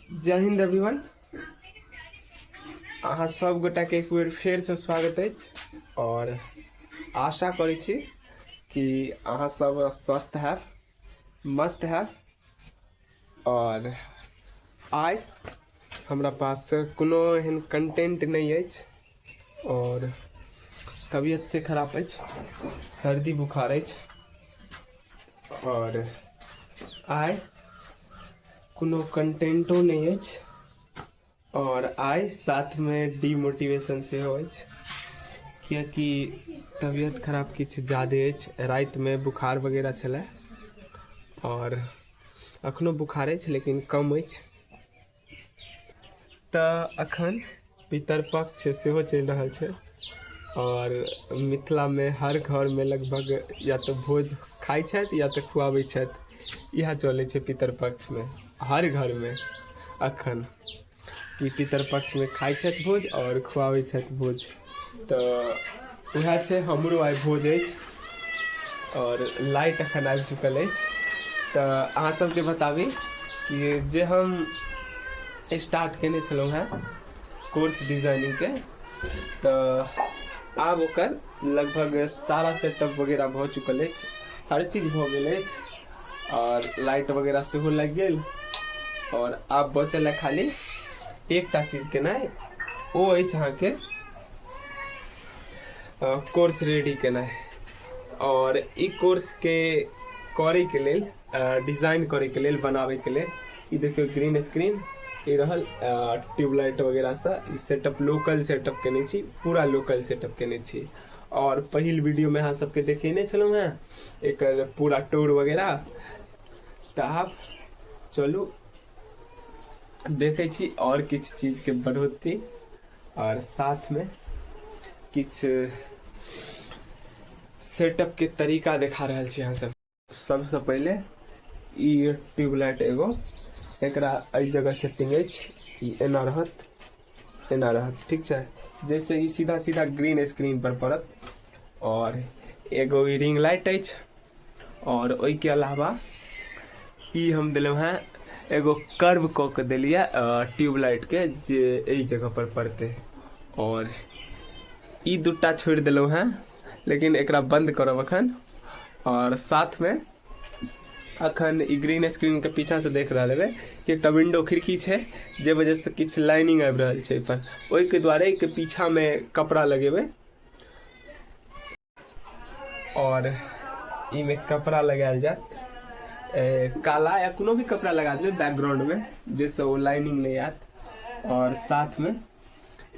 जय हिंद एवरीवन। अहाँ सब गोटाके एक बेर फेरसँ स्वागत अछि और आशा करै छी कि अहाँ सब स्वस्थ हैब, मस्त हैब। और आइ हमरा पास कोनो एहन कंटेंट नहि अछि और तबियत से खराब अछि, सर्दी बुखार अछि और आइ कोनो कंटेंटो नहि अछि और आइ साथमे डिमोटिवेशन सेहो अछि, कियाकि तबियत खराब किछु ज्यादे अछि। रातिमे बुखार वगैरह छलै और अखनो बुखार अछि लेकिन कम अछि। तऽ अखन पितरपक्ष सेहो चलि रहल छै और मिथिलामे हर घरमे लगभग या तऽ भोज खाइ छथि या तऽ खुआबै छथि। इएह चलै छै पितरपक्षमे हर घरमे अखन कि पितरपक्षमे खाइ छथि भोज और खुआबै छथि भोज। तऽ उएह छै, हमरो आइ भोज अछि और लाइट अखन आबि चुकल अछि। तऽ अहाँ सबके बताबी कि जे हम स्टार्ट केने छलहुँ हेँ कोर्स डिजाइनिंगके, तऽ आब ओकर लगभग सारा सेटअप वगैरह भऽ चुकल अछि, हर चीज भऽ गेल अछि और लाइट वगैरह सेहो लागि गेल और आब बचल है खाली एकटा चीज केनाइ, ओ अछि अहाँके कोर्स रेडी केनाइ। और ई कोर्सके करैके लेल, डिजाइन करैके लेल, बनाबैके लेल ई देखियौ ग्रीन स्क्रीन ई रहल, ट्यूबलाइट वगैरहसँ ई सेटअप, लोकल सेटअप केने छी, पूरा लोकल सेटअप केने छी। और पहिल वीडियोमे अहाँ सबके देखेने छलहुँ हेँ एकर पूरा टूर वगैरह। तऽ आब चलू देखै छी और किछु चीजके बढ़ोतरी और साथमे किछु सेटअपके तरीका देखा रहल छी अहाँ सब। सबसँ पहिले ई ट्यूबलाइट एगो एकरा एहि जगह सेटिंग अछि, ई एना रहत, एना रहत, ठीक छै, जैसे ई सीधा सीधा ग्रीन स्क्रीन पर पड़त। और एगो ई रिंग लाइट अछि और ओहिके अलावा ई हम देलहुँ हेँ एगो कर्व कऽ के देलियै ट्यूबलाइट के जे एहि जगह पर पड़तै। और ई दूटा छोड़ि देलहुँ हेँ, लेकिन एकरा बंद करब अखन। और साथमे अखन ई ग्रीन स्क्रीन के पीछा से देख रहल हेबै कि एकटा विंडो खिड़की छै, जे वजह से किछु लाइनिंग आबि रहल छै एहिपर, ओहिके दुआरे एहिके पीछामे कपड़ा लगेबै और एहिमे कपड़ा लगायल जायत, काला या कोनो भी कपड़ा लगा देबै बैकग्राउंड में, जाहिसँ ओ लाइनिंग नहि आयत। और साथमे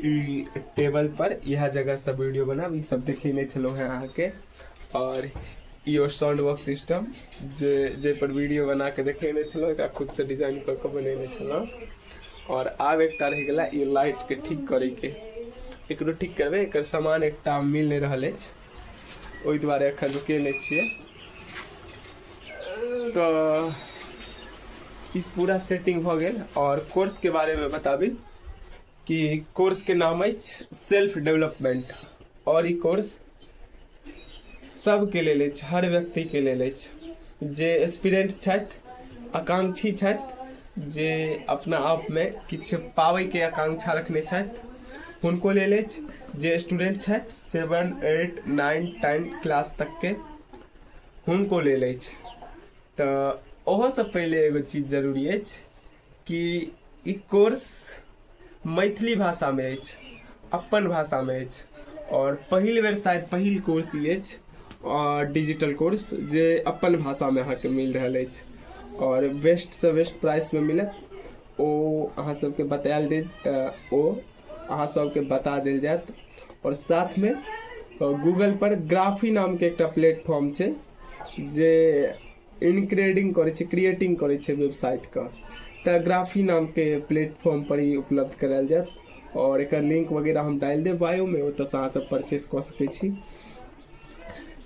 ई टेबल पर इएह जगह से वीडियो बनाब, ई सब देखेने छलहुँ हेँ अहाँके। और इहो साउंड बॉक्स सिस्टम जे जाहि पर वीडियो बना के देखेने छलहुँ, एकरा खुद से डिजाइन कऽ के बनेने छलहुँ। और आब एकटा रहि गेला ई लाइट के ठीक करैके, एकरो ठीक करबै, एकर सामान एकटा मिल नहि रहल अछि, ओहि दुआरे एखन रुकेने छियै। तऽ ई पूरा सेटिंग भऽ गेल। और कोर्स के बारे में बताबी कि कोर्स के नाम अछि सेल्फ डेवलपमेंट और ई कोर्स सबके लेल अछि, हर व्यक्ति के लेल अछि जे एस्पिरेंट छथि, आकांक्षी छथि, जे अपना आपमे किछु पाबैके आकांक्षा रखने छथि हुनको लेल अछि, जे स्टूडेंट छथि 7 8 9 10 क्लास तकके हुनको लेल अछि। तऽ ओहोसँ पहिले एगो चीज जरूरी अछि कि ई कोर्स मैथिली भाषामे अछि, अपन भाषामे अछि और पहिल बेर शायद पहिल कोर्स ई अछि और डिजिटल कोर्स जे अपन भाषामे अहाँके मिल रहल अछि और बेस्टसँ बेस्ट प्राइसमे मिलत। ओ अहाँ सबके बतायल दे, ओ अहाँ सबके बता देल जायत। और साथमे गूगल पर ग्राफी नामके एकटा प्लेटफॉर्म छै जे इनक्रेडिंग करै छै, क्रिएटिंग करै छै वेबसाइटके, तऽ ग्राफी नामके प्लेटफॉर्म पर ई उपलब्ध करायल जायत और एकर लिंक वगैरह हम डालि देब बायोमे, ओतऽसँ अहाँ सब परचेस कऽ सकै छी।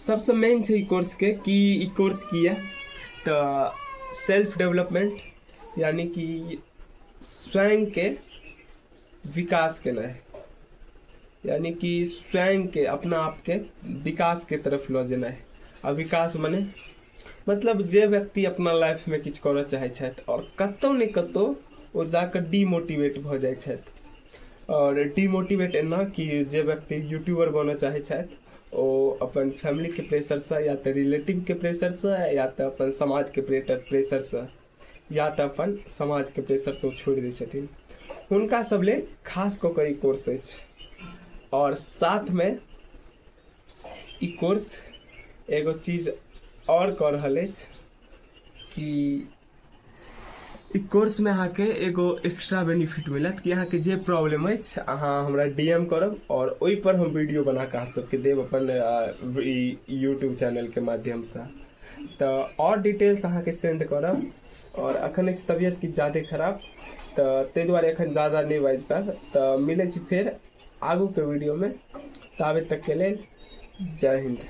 सबसँ मेन छै ई कोर्सके कि ई कोर्स किया, तऽ सेल्फ डेवलपमेंट यानी कि स्वयंके विकास केनाइ, यानी कि स्वयंके अपना आपके विकासके तरफ लऽ जेनाइ। आ विकास मने मतलब जे व्यक्ति अपना लाइफमे किछु करऽ चाहै छथि और कतहु ने कतहु ओ जाकऽ डिमोटिवेट भऽ जाइ छथि। आओर डिमोटिवेट एना कि जे व्यक्ति यूट्यूबर बनऽ चाहै छथि ओ अपन फैमिलीके प्रेशरसँ या तऽ रिलेटिवके प्रेशरसँ या तऽ अपन समाजके प्रेशरसँ या तऽ अपन समाजके प्रेशरसँ ओ छोड़ि दै छथिन। हुनका सब लेल खास कऽ कऽ ई कोर्स अछि। आओर साथमे ई कोर्स एगो चीज आओर कऽ रहल अछि कि ई कोर्समे अहाँके एगो एक्स्ट्रा बेनिफिट मिलत कि अहाँके जे प्रॉब्लम अछि अहाँ हमरा डी एम करब आओर ओहिपर हम वीडियो बना कऽ अहाँ सबके देब अपन ई यूट्यूब चैनलके माध्यमसँ। तऽ आओर डिटेल्स अहाँके सेंड करब। आओर अखन अछि तबियत किछु ज्यादे खराब, तऽ ताहि दुआरे एखन ज्यादा नहि बाजि पायब। तऽ मिलै छी फेर आगूके वीडियोमे, ताबे तकके लेल जय हिन्द।